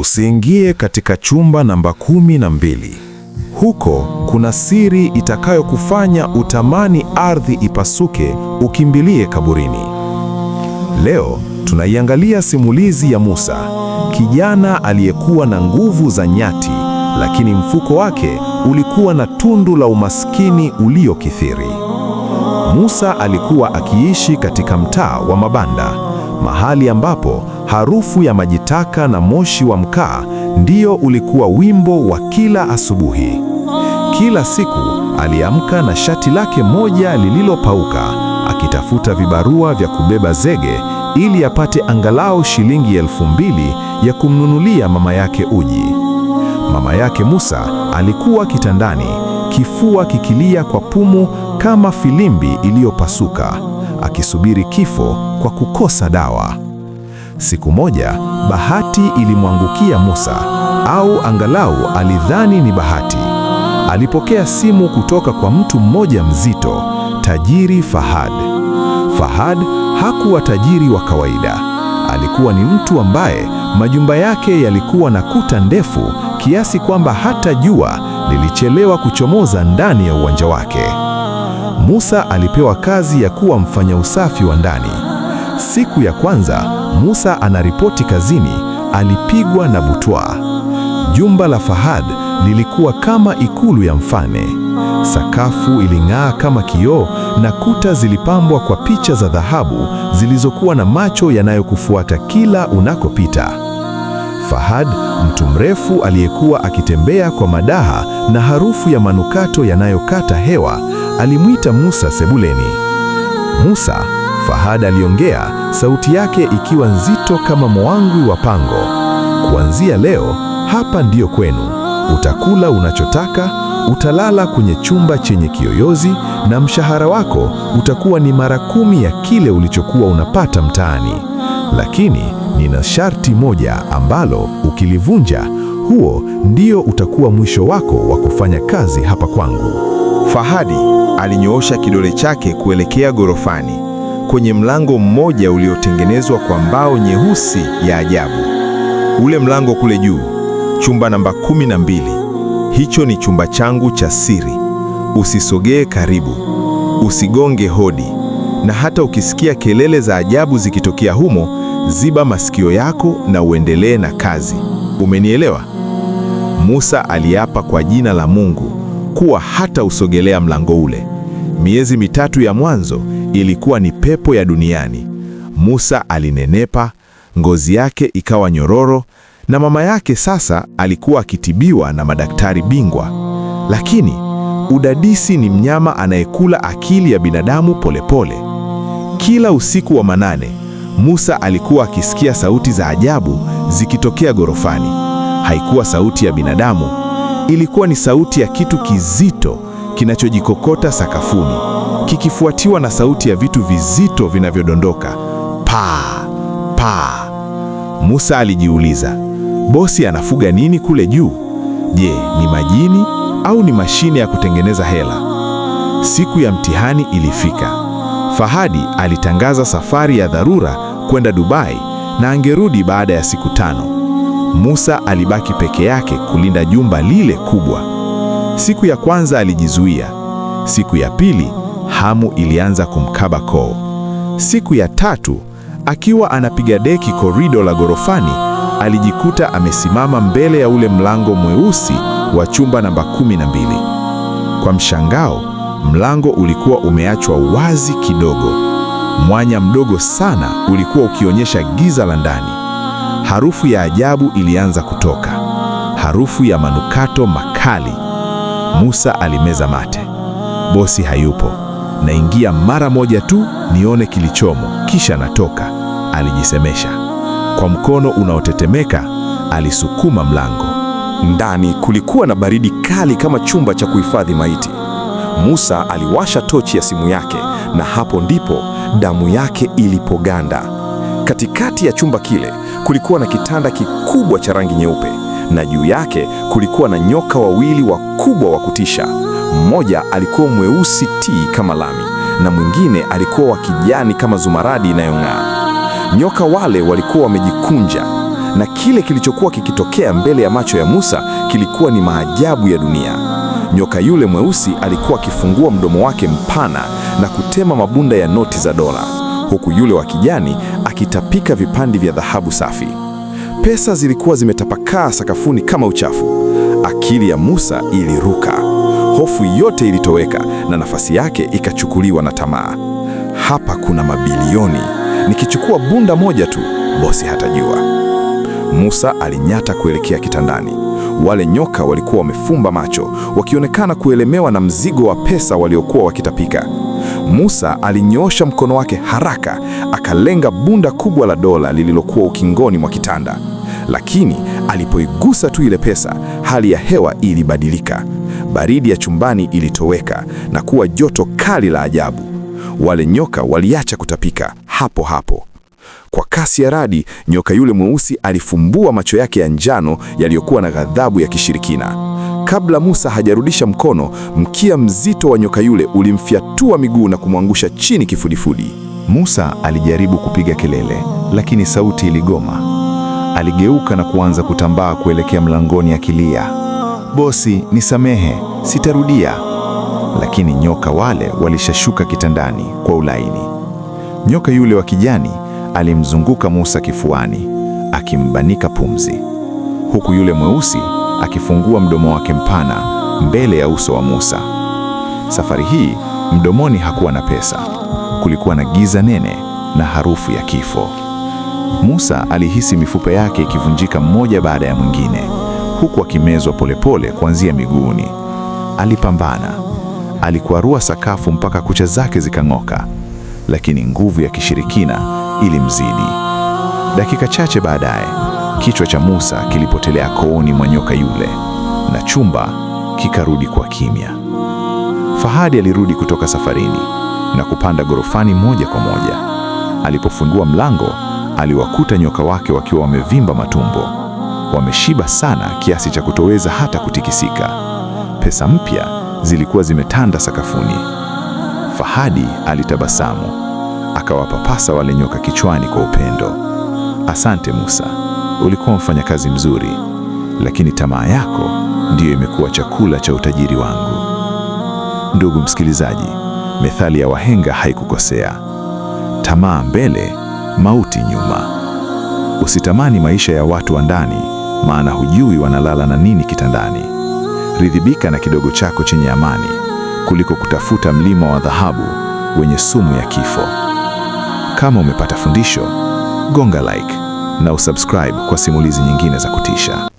Usiingie katika chumba namba 12. Huko kuna siri itakayokufanya utamani ardhi ipasuke, ukimbilie kaburini. Leo tunaiangalia simulizi ya Musa, kijana aliyekuwa na nguvu za nyati, lakini mfuko wake ulikuwa na tundu la umaskini uliokithiri. Musa alikuwa akiishi katika mtaa wa mabanda, mahali ambapo harufu ya maji taka na moshi wa mkaa ndio ulikuwa wimbo wa kila asubuhi. Kila siku aliamka na shati lake moja lililopauka, akitafuta vibarua vya kubeba zege ili apate angalau shilingi 2,000 ya kumnunulia mama yake uji. Mama yake Musa alikuwa kitandani, kifua kikilia kwa pumu kama filimbi iliyopasuka, akisubiri kifo kwa kukosa dawa. Siku moja bahati ilimwangukia Musa, au angalau alidhani ni bahati. Alipokea simu kutoka kwa mtu mmoja mzito, tajiri Fahad. Fahad hakuwa tajiri wa kawaida. Alikuwa ni mtu ambaye majumba yake yalikuwa na kuta ndefu kiasi kwamba hata jua lilichelewa kuchomoza ndani ya uwanja wake. Musa alipewa kazi ya kuwa mfanya usafi wa ndani. Siku ya kwanza Musa anaripoti kazini, alipigwa na butwaa. Jumba la Fahad lilikuwa kama ikulu ya mfalme. Sakafu iling'aa kama kioo na kuta zilipambwa kwa picha za dhahabu zilizokuwa na macho yanayokufuata kila unakopita. Fahad, mtu mrefu aliyekuwa akitembea kwa madaha na harufu ya manukato yanayokata hewa, alimwita Musa sebuleni. Musa, Fahad aliongea, sauti yake ikiwa nzito kama mwangwi wa pango. Kuanzia leo, hapa ndiyo kwenu. Utakula unachotaka, utalala kwenye chumba chenye kiyoyozi na mshahara wako utakuwa ni mara 10 ya kile ulichokuwa unapata mtaani. Lakini nina sharti moja ambalo ukilivunja, huo ndio utakuwa mwisho wako wa kufanya kazi hapa kwangu. Fahadi alinyoosha kidole chake kuelekea ghorofani, kwenye mlango mmoja uliotengenezwa kwa mbao nyeusi ya ajabu. Ule mlango kule juu, chumba namba 12. Hicho ni chumba changu cha siri. Usisogee karibu, usigonge hodi, na hata ukisikia kelele za ajabu zikitokea humo, ziba masikio yako na uendelee na kazi. Umenielewa? Musa aliapa kwa jina la Mungu kuwa hata usogelea mlango ule. Miezi 3 ya mwanzo ilikuwa ni pepo ya duniani. Musa alinenepa, ngozi yake ikawa nyororo, na mama yake sasa alikuwa akitibiwa na madaktari bingwa. Lakini udadisi ni mnyama anayekula akili ya binadamu polepole. Kila usiku wa manane, Musa alikuwa akisikia sauti za ajabu zikitokea ghorofani. Haikuwa sauti ya binadamu, ilikuwa ni sauti ya kitu kizito kinachojikokota sakafuni, kikifuatiwa na sauti ya vitu vizito vinavyodondoka paa paa. Musa alijiuliza, bosi anafuga nini kule juu? Je, ni majini au ni mashine ya kutengeneza hela? Siku ya mtihani ilifika. Fahadi alitangaza safari ya dharura kwenda Dubai na angerudi baada ya siku 5. Musa alibaki peke yake kulinda jumba lile kubwa. Siku ya kwanza alijizuia. Siku ya pili hamu ilianza kumkaba koo. Siku ya tatu, akiwa anapiga deki korido la ghorofani, alijikuta amesimama mbele ya ule mlango mweusi wa chumba namba 12. Kwa mshangao, mlango ulikuwa umeachwa wazi kidogo. Mwanya mdogo sana ulikuwa ukionyesha giza la ndani. Harufu ya ajabu ilianza kutoka, harufu ya manukato makali. Musa alimeza mate. Bosi hayupo, naingia mara moja tu nione kilichomo, kisha natoka, alijisemesha. Kwa mkono unaotetemeka alisukuma mlango. Ndani kulikuwa na baridi kali kama chumba cha kuhifadhi maiti. Musa aliwasha tochi ya simu yake na hapo ndipo damu yake ilipoganda. Katikati ya chumba kile kulikuwa na kitanda kikubwa cha rangi nyeupe na juu yake kulikuwa na nyoka wawili wakubwa wa kutisha. Mmoja alikuwa mweusi tii kama lami na mwingine alikuwa wa kijani kama zumaradi inayong'aa. Nyoka wale walikuwa wamejikunja. Na kile kilichokuwa kikitokea mbele ya macho ya Musa kilikuwa ni maajabu ya dunia. Nyoka yule mweusi alikuwa akifungua mdomo wake mpana na kutema mabunda ya noti za dola, huku yule wa kijani akitapika vipande vya dhahabu safi. Pesa zilikuwa zimetapakaa sakafuni kama uchafu. Akili ya Musa iliruka. Hofu yote ilitoweka na nafasi yake ikachukuliwa na tamaa. Hapa kuna mabilioni. Nikichukua bunda moja tu, bosi hatajua. Musa alinyata kuelekea kitandani. Wale nyoka walikuwa wamefumba macho, wakionekana kuelemewa na mzigo wa pesa waliokuwa wakitapika. Musa alinyoosha mkono wake haraka, akalenga bunda kubwa la dola lililokuwa ukingoni mwa kitanda. Lakini alipoigusa tu ile pesa, hali ya hewa ilibadilika. Baridi ya chumbani ilitoweka na kuwa joto kali la ajabu. Wale nyoka waliacha kutapika hapo hapo. Kwa kasi ya radi, nyoka yule mweusi alifumbua macho yake ya njano yaliyokuwa na ghadhabu ya kishirikina. Kabla Musa hajarudisha mkono, mkia mzito wa nyoka yule ulimfyatua miguu na kumwangusha chini kifudifudi. Musa alijaribu kupiga kelele, lakini sauti iligoma. Aligeuka na kuanza kutambaa kuelekea mlangoni akilia, "Bosi, nisamehe, sitarudia." Lakini nyoka wale walishashuka kitandani kwa ulaini. Nyoka yule wa kijani alimzunguka Musa kifuani, akimbanika pumzi, huku yule mweusi akifungua mdomo wake mpana mbele ya uso wa Musa. Safari hii mdomoni hakuwa na pesa, kulikuwa na giza nene na harufu ya kifo. Musa alihisi mifupa yake ikivunjika mmoja baada ya mwingine, huku akimezwa polepole kuanzia miguuni. Alipambana, alikwarua sakafu mpaka kucha zake zikang'oka, lakini nguvu ya kishirikina ilimzidi. Dakika chache baadaye, kichwa cha Musa kilipotelea kooni mwa nyoka yule na chumba kikarudi kwa kimya. Fahadi alirudi kutoka safarini na kupanda gorofani moja kwa moja. Alipofungua mlango, aliwakuta nyoka wake wakiwa wamevimba matumbo, wameshiba sana kiasi cha kutoweza hata kutikisika. Pesa mpya zilikuwa zimetanda sakafuni. Fahadi alitabasamu, akawapapasa wale nyoka kichwani kwa upendo. Asante Musa, ulikuwa mfanyakazi mzuri, lakini tamaa yako ndiyo imekuwa chakula cha utajiri wangu. Ndugu msikilizaji, methali ya wahenga haikukosea. Tamaa mbele, mauti nyuma. Usitamani maisha ya watu wa ndani, maana hujui wanalala na nini kitandani. Ridhibika na kidogo chako chenye amani kuliko kutafuta mlima wa dhahabu wenye sumu ya kifo. Kama umepata fundisho, gonga like na usubscribe kwa simulizi nyingine za kutisha.